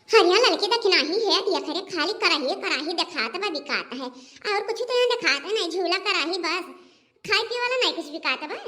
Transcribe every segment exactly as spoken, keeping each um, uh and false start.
हरिया ललकी देखी नाही है, देख रे, खाली कराही कराही देखात बा, बिकात है, और कुछ तो यहाँ देखात है नहीं, झूला कराही बस, खाए पिए वाला नहीं कुछ बिकात बा।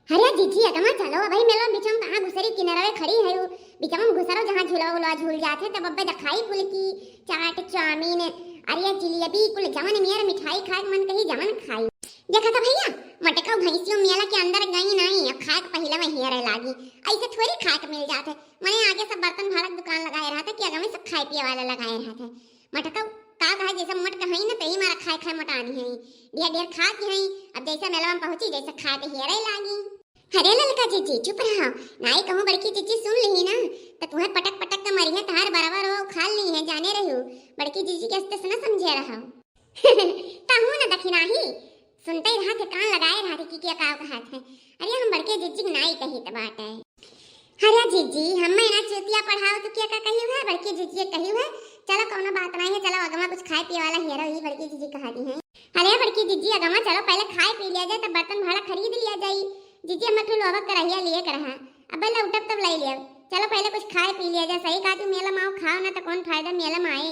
अरे जीजी, अगमा चलो, अबही मेलवा में बिचम कहाँ घुसरी, किनारे खड़ी है उ, बिचम में घुसरो, जहाँ झूलवा उलवा झूल जात है, तब अब्बे देखाई फुलकी, चाट, चाउमीन, अरे जिलेबी, कुल जवन मेर मिठाई खाए के मन कही, जवन खाई। देखा था भैया, मटका भैंसियों मेला के अंदर गई नहीं, अब खाए के पहिले में हेरे लागी, ऐसे थोड़ी खाए के मिल जात है। मने आगे सब बर्तन भाड़ा के दुकान लगाए रहा था कि अगमे सब खाए पिए वाला लगाए रहा था। मटका का कहा, जैसे मोट के हई ना, तही मारा खाए खाए मोटानी है, ढेर ढेर खा के हई। अब जैसे मेलवा में पहुंची, जैसे खाए के हेरे लागी। अरे ललका जीजी, चुप रहा, नाई कहूँ बड़की जीजी सुन ली ना, तो तुम्हें पटक पटक के मरिहे, तहार बराबर हो खा ली है, जाने रहू, बड़की जीजी के हस्ते से ना समझे रहा। कहूँ ना दखिनाही, सुनते ही रहा थे, कान लगाए रहा थे कि क्या का कहा थे। अरे हम बड़के जीजी के नाई कही तो बात है। अरे जीजी, हमें ना चूतिया पढ़ाओ तो क्या का कही हुआ, बड़की जीजी कही हुआ। चलो कौनो बात नहीं है, चलो अगमा कुछ खाए पिए वाला हेरो ही, बड़की जीजी कहा दी है। अरे बड़की जीजी, अगमा चलो पहले खाए पी लिया जाए, तब बर्तन भाड़ा खरीद लिया जाए। जीजी, हमें फिर लोबक करहिया लिए कर है, अब लौटब तब ले लिया। चलो पहले कुछ खाए पी लिया जाए। सही कहा तू, मेला माओ खाओ ना तो कौन फायदा मेला में आए।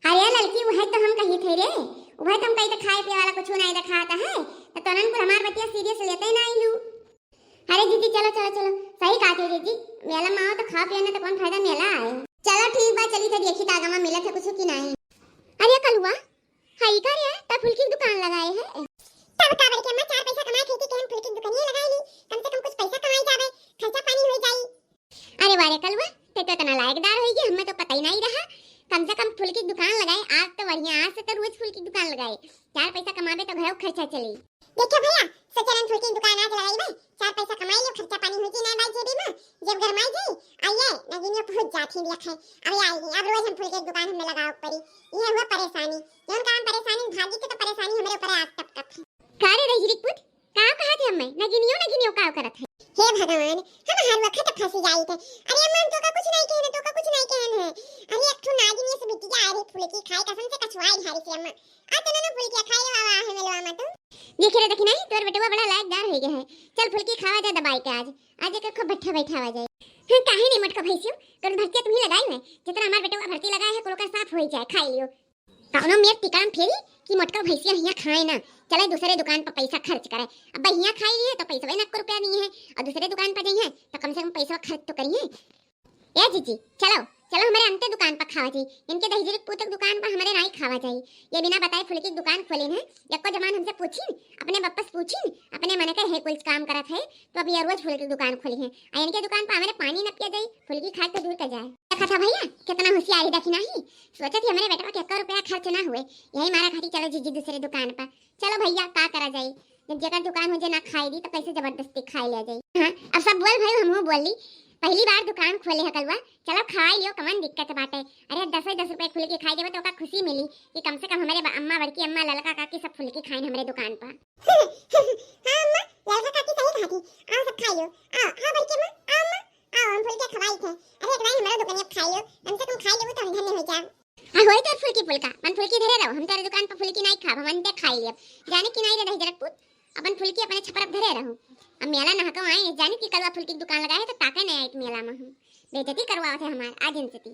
अरे ललकी, वह तो हम कही थे रे, वह तो हम कही थे खाए पिए वाला कुछ नहीं दिखाता है, तो तोनन कुल हमार बतिया सीरियस लेते ना आइलू। अरे जीजी, चलो चलो चलो, सही कहा थे जीजी, मेला में आओ तो खाओ पियो ना तो कौन फायदा मेला आए। चलो ठीक बा, चली तो देखी तागमा मिलत है कुछ कि नहीं। अरे कलुआ, हाई का रे, ता फुलकी की दुकान लगाए है? तब का बड़के अम्मा, चार पैसा कमाए खातिर के हम फुलकी की दुकानिया लगाए ली, कम से कम कुछ पैसा कमाई जावे, खर्चा पानी हो जाई। अरे वाह रे कलुआ, ते तो इतना लायकदार होई गई, हमें तो पता ही नहीं रहा। कम से कम फुलकी की दुकान लगाए, आज तो बढ़िया, आज से तो रोज फुलकी की दुकान लगाए, चार पैसा कमाबे तो घरों खर्चा चली। देखो भैया, सोचलन फुलकी की दुकान आज लगाई बे, चार पैसा कमाई लियो, खर्चा पानी होई कि नहीं भाई जेबी में, जब गरमाई जाई, आइए, नगिनिया पहुंच जाती है, देखे, अब आई, अब रोज हम फुलकी की दुकान हमें लगाओ पड़ी, ये हुआ परेशानी, जौन काम परेशानी भागी के तो परेशानी हमारे ऊपर आज टपकत है। का रे रजरी पूत, का कहा थे हमें? नगिनियो, नगिनियो का करत है? हे भगवान, हम हर वक्त फंसी जाई थे। अरे अम्मा, हम तोका कुछ नहीं कहन, तोका कुछ नहीं कहन है। अरे एक ठो नागिन ये से बिटिया आ रही फुलकी खाए, कसम से कछुआई झारी से अम्मा। आ तने ना फुलकी खाए वाला है मेलवा में तू। देखे रे देखी नहीं, तोर बेटवा बड़ा लायकदार हो गया है। चल फुलकी खावा जा दबाई के आज। आज एक खूब भट्ठा बैठावा जाए। हाँ, काहे नहीं मोटका भैंसियो, कौन भट्ठिया तुम्ही लगाई है? जितना हमार बेटवा भर्ती लगाए है, कुल का साफ हो जाए, खाई लियो। कौनो मेर टिकाम फेरी कि मोटका भैंसिया हियाँ खाए ना, चले दूसरे दुकान पर पैसा खर्च करे। अब हियाँ खाई लिए तो पैसा ना एक रुपया नहीं है, और दूसरे दुकान पर जाइए तो कम से कम पैसा खर्च तो करिए। ए जीजी, चलो चलो, हमारे अंते दुकान पर खावा जाई, इनके दहिजरी पूतक दुकान पर हमारे नाई खावा जाई। ये बिना बताए फुलकी की दुकान खोलिन है, यक्को जमान हमसे पूछिन, अपने बप्पस पूछिन, अपने मन के है कुल काम करत है, तो अब ये रोज फुलकी की दुकान खोली है। आ इनके दुकान पर हमारे पानी न पिया जाई, फुलकी खाए तो दूर का जाए। देखा था भैया, कितना होशियारी देखी नहीं, सोचत ही हमारे बेटवा के एक रुपया खर्च ना हुए, यही मारा खाती चलो जीजी दूसरे दुकान पर। चलो भैया, का करा जाई, जब जेकर दुकान हो जे ना खाई दी तो कैसे जबरदस्ती खाई लिया जाई। हाँ, अब सब बोल भाई, हमहू बोल ली, पहली बार दुकान खोले है कलुआ, चलो खाई लियो, कमन दिक्कत बाटे। अरे दस दस रुपए फुलकी खाई देबे तो ओका खुशी मिली कि कम से कम हमारे बा-, अम्मा, बड़की अम्मा, ललका काकी सब फुलकी खाइन हमारे दुकान पर। हाँ अम्मा, ललका काकी सही कहा थी, आओ सब खाई लो, आओ, आओ बड़की अम्मा, आओ अम्मा, आओ हम फुलकी खवाई थे। अरे एक बार हमारे दुकान पर खाई लो, कम से कम खाई लेबू तो हम धन्य हो जाब। आ होई तोर फुलकी पुलका, अपन फुलकी धरे रहो, हम तोरे दुकान पर फुलकी नहीं खाब, हम अंते खाई लेब। जाने कि नहीं रे दहिजरक पूत, अपन फुलकी अपने छपरक धरे रहो। अब मेला नहको आई, जाने कि कलुआ फुलकी की दुकान लगाए है तो ताके नहीं आई मेला में हम। बेइज्जती करवावत है हमार, आज इनसे ती।